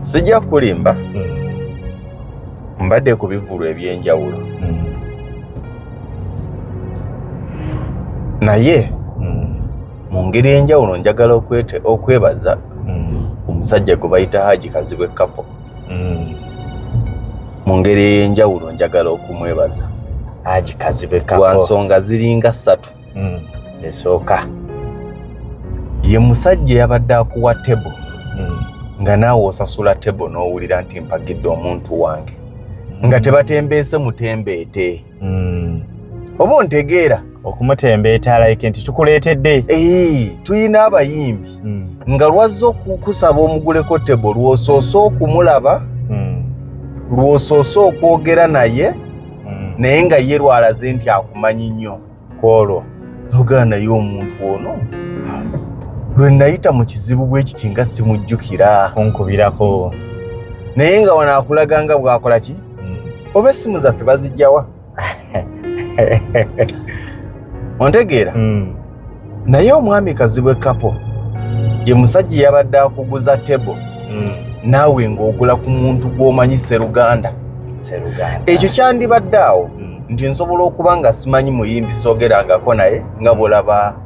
Sijja kulimba, mbadde ku bivvulu ebyenjawulo, naye mu ngeri enjawulo njagala okwebaza omusajja gwe bayita Haji Kazibwe Kapo. Mu ngeri ey'enjawulo njagala okumwebaza Haji Kazibwe Kapo lwa nsonga ziringa ssatu. Esooka, ye musajja eyabadde akuwa table nga naawe osasula table n'owulira nti mpagidde omuntu wange, nga tebatembeese mutembeete. Oba ontegeera? Okumutembeeta like nti tukuleetedde. Tuyina abayimbi nga lwazze okukusaba omuguleko table, lw'osoose okumulaba, lw'osoose okwogera naye, naye nga ye lwalaze nti akumanyi nnyo. Kwolwo nogaa naye omuntu ono lwe nayita mu kizibu bwe kiti nga simujjukira kunkubirako, naye nga wano akulaga nga bw'akola ki. Oba essimu zaffe bazijjawa? Ontegeera? Naye omwami Kazibwe Kapo ye musajja yabadde akuguza table, naawe ng'ogula ku muntu gw'omanyi, seruganda. Seruganda. Ekyo kyandibadde awo nti nsobola okuba nga simanyi muyimbi, soogerangako naye, nga bw'olaba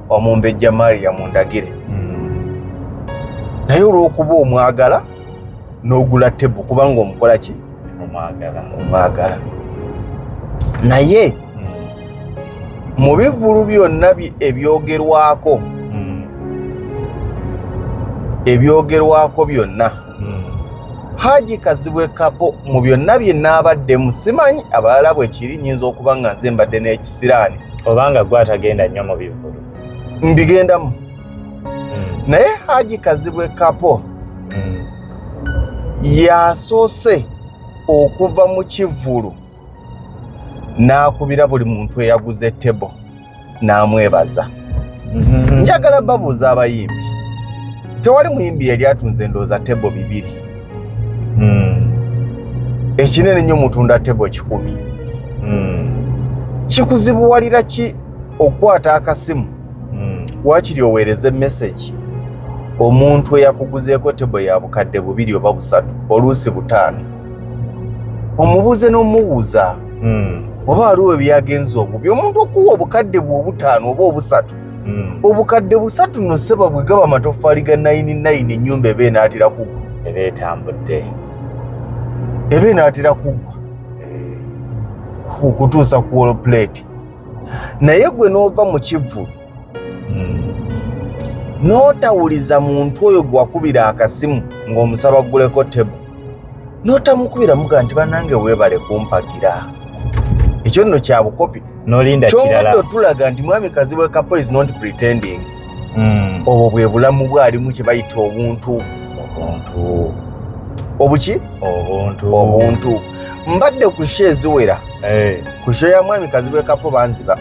omumbejja Maria Mundagire, naye olw'okuba omwagala n'ogula table kubanga omukola ki? Omwagala. Omwagala. Naye mu bivvulu byonna ebyogerwako, ebyogerwako byonna, Haji Kazibwe Kapo mu byonna bye naabaddemu, simanyi abalala bwe kiri, nyinza okuba nga nze mbadde n'ekisiraani. Obanga gwe atagenda nnyo mu bivvulu. Mbigendamu, naye Haji Kazibwe Kapo yasoose okuva mu kivvulu n'akubira buli muntu eyaguze table n'amwebaza. Njagala babuuza abayimbi, tewali muyimbi yali atunze ndowooza table 2. Ekinene nnyo mutunda table 100. Kikuzibuwalira ki okukwata akasimu, waakiri oweereze message omuntu eyakuguzeeko table ya 2000 oba 3000, oluusi 5000, omubuuze n'omubuuza oba waliwo ebyagenze obubi omuntu okuwa obukadde bwe 50 oba 3000? 3000 nno sseba bwe gaba amatoffaali ga 99, ennyumba eba enaatera kuggwa. Eba etambudde. Eba enaatera kuggwa kutuusa ku wall plate. Naye gwe n'ova mu kivvulu n'otawuliza muntu oyo gwe wakubira akasimu ng'omusaba gguleko table, n'otamukubira muga nti bannange weebale kumpagira, ekyo nno kya bukopi. N'olinda Kyongedde kirala. otulaga nti mwami Kazibwe Kapo is not pretending. Obwo bwe bulamu bwalimu kye bayita obuntu. Obuntu. Obuki? Obuntu. Obuntu. Mbadde ku show eziwera. Ku show ya mwami Kazibwe Kapo banziba,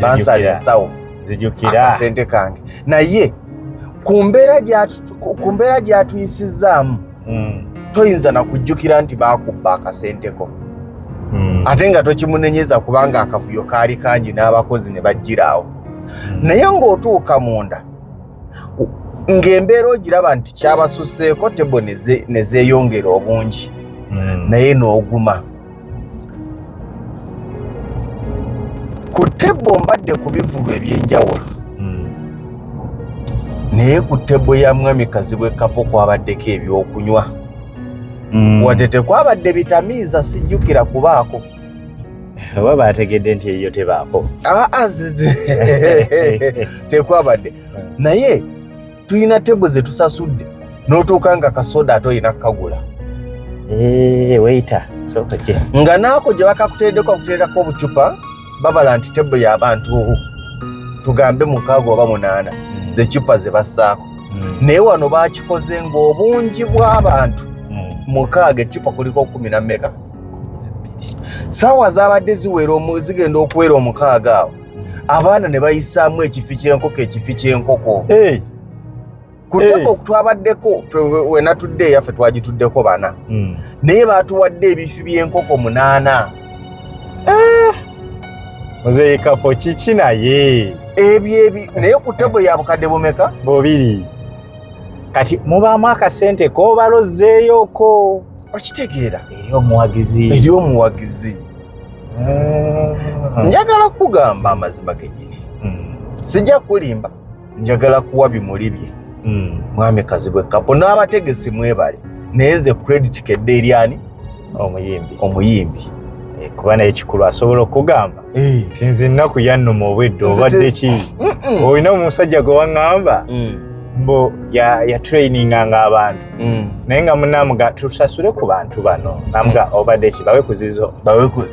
bansala ensawo Nzijukira. akasente kange, naye ku mbeera gy'atuyisizaamu, toyinza na kujjukira nti baakubba akasenteko, ate nga tokimunenyeza kubanga akavuyo kaali kangi n'abakozi ne bajjiraawo. Naye ng'otuuka munda ng'embeera ogiraba nti kyabasusseeko, table ne zeeyongera obungi, naye n'oguma ku table. Mbadde ku bivvulu ebyenjawulo, naye ku table ya mwami Kazibwe Kapo kwabaddeko ebyokunywa, wadde tekwabadde bitamiiza, sijjukira kubaako. Oba bategedde nti eyo tebaako. Aa, tekwabadde, naye tulina table ze tusasudde n'otuuka nga kasoda ate olina kukagula. Waiter, sooka gye. Nga naako gye bakakuteereddeko, bakuteerako obucupa, babala nti table y'abantu tugambe 6 oba 8, ze cupa ze bassaako. Naye wano bakikoze ng'obungi bw'abantu 6, ecupa kuliko kumi na mmeka? Saawa zabadde ziwera zigenda okuwera 6 awo, abaana ne bayisaamu ekifi ky'enkoko, ekifi ky'enkoko. Ku table twabaddeko ffe, we natudde eyaffe twagituddeko bana, naye baatuwadde ebifi by'enkoko 8. Muzeeyi Kapo, kiki naye? Ebyo ebi, naye ku table ya bukadde bumeka? 2. Kati mubaamu akasente k'obalozeeyoko. Okitegeera? Eri omuwagizi. Eri omuwagizi. Njagala kugamba amazima genyini. Sijja kulimba, njagala kuwa bimuli bye. Mwami Kazibwe Kapo n'abategesi mwebale, naye nze credit kedde eri ani? Omuyimbi. Omuyimbi. Kuba naye kikulu asobola okugamba nti nze ennaku yannuma obwedda obadde ki? Olina omusajja gwe waŋŋamba mbu yatraininganga abantu naye nga munamuga tusasule ku bantu bano, namuga obadde ki, bawe kuzizo. Bawe ku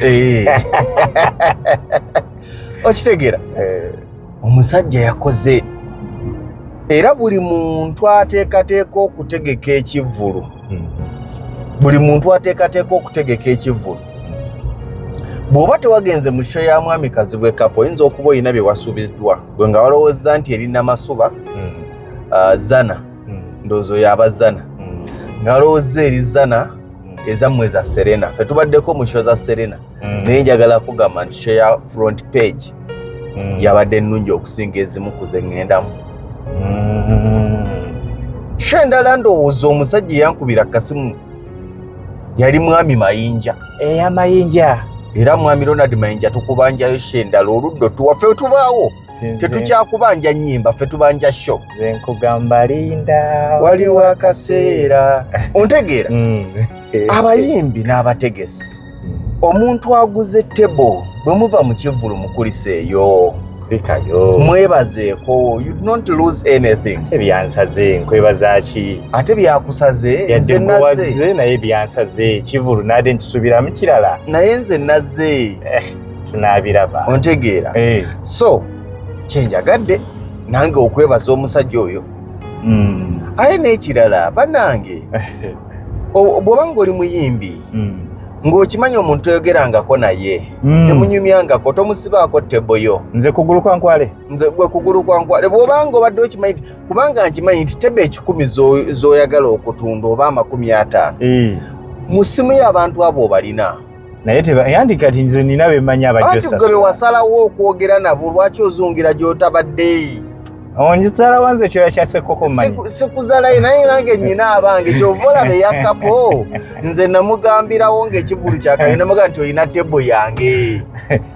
Okitegeera? Omusajja yakoze, era buli muntu ateekateeka okutegeka ekivvulu, buli muntu ateekateeka okutegeka ekivvulu, bw'oba tewagenze mu show ya Mwami Kazibwe Kapo, oyinza okuba olina bye wasuubiddwa gwe nga walowooza nti eri Namasuba, Zana, ndowooza oyo aba Zana, nga walowooza eri Zana, ezammwe za Serena. Ffe tubaddeko mu show za Serena, naye njagala kugamba nti show ya Front Page yabadde ennungi okusinga ezimu ku ze ŋŋendamu. Show endala, ndowooza omusajja eyankubira kasimu yali Mwami Mayinja. Eyamayinja. Era Mwami Ronald Mayinja, tukubanjayo show endala oluddo tuwa, ffe tubaawo tetukyakubanja nnyimba, ffe tubanja show. Nze nkugamba linda. Waliwo akaseera, ontegeera? Abayimbi n'abategesi, omuntu aguze table, bwe muva mu kivvulu mukuliseeyo. Kulikayo. Mwebazeeko, you do not lose anything. Ebyansaze nkwebaza ki? Ate byakusaze? Yadde Nze nazze. Gwewaze naye byansaze kivulu nadde nkisubiramu kirala. Naye nze nazze. Tunaabiraba. Ontegeera? So kyenjagadde nange okwebaza omusajja oyo. Aye n'ekirala bannange, bw'oba ng'oli muyimbi ng'okimanyi omuntu toyogerangako naye, temunyumyangako, tomusibaako table yo. Nze kugulu kwa nkwale. Nze gwe kugulu kwa nkwale. Bw'obanga obadde okimanyi nti, kubanga nkimanyi nti table 100 z'oyagala okutunda oba 50, mu ssimu y'abantu abo obalina. Naye yandi kati nze nina bemanyi abajja. Anti gwe bewasalawo okwogera nabo, lwaki ozungira gy'otabadde? Onzala wanze kyoya kya ssekoko mmanyi. Sikuzalayo, naye nange nyina abange. Kyova olaba eyakapo nze namugambirawo ng'ekivulu kyakaye, namugamba nti olina table yange,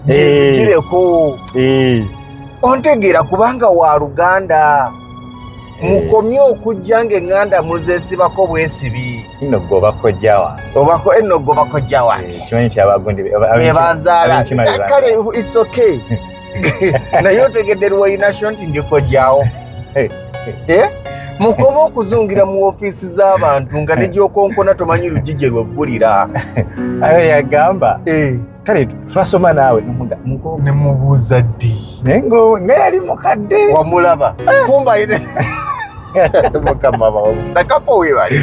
gireko. Ontegeera? Kubanga wa luganda. Mukomye okujja ng'eŋŋanda muzeesibako bwesibi. Nno gwe oba kojja wange. Obako enno gwe bakojja wange. Kimanyi nti abagundi bebanzaala. Ab'enkima be Kale, it's okay, naye otegedde lwoyinasho nti ndikojjawo. Eh? Mukome okuzungira mu ofiisi z'abantu nga ne gyokonkona tomanyi luggi gye lweggulira. Ate yagamba, kale twasoma naawe. Mugo. Ne mubuuza ddi? Naye nga yali mukadde. Wamulaba kumba ine. Mukama bawo sakapo webale.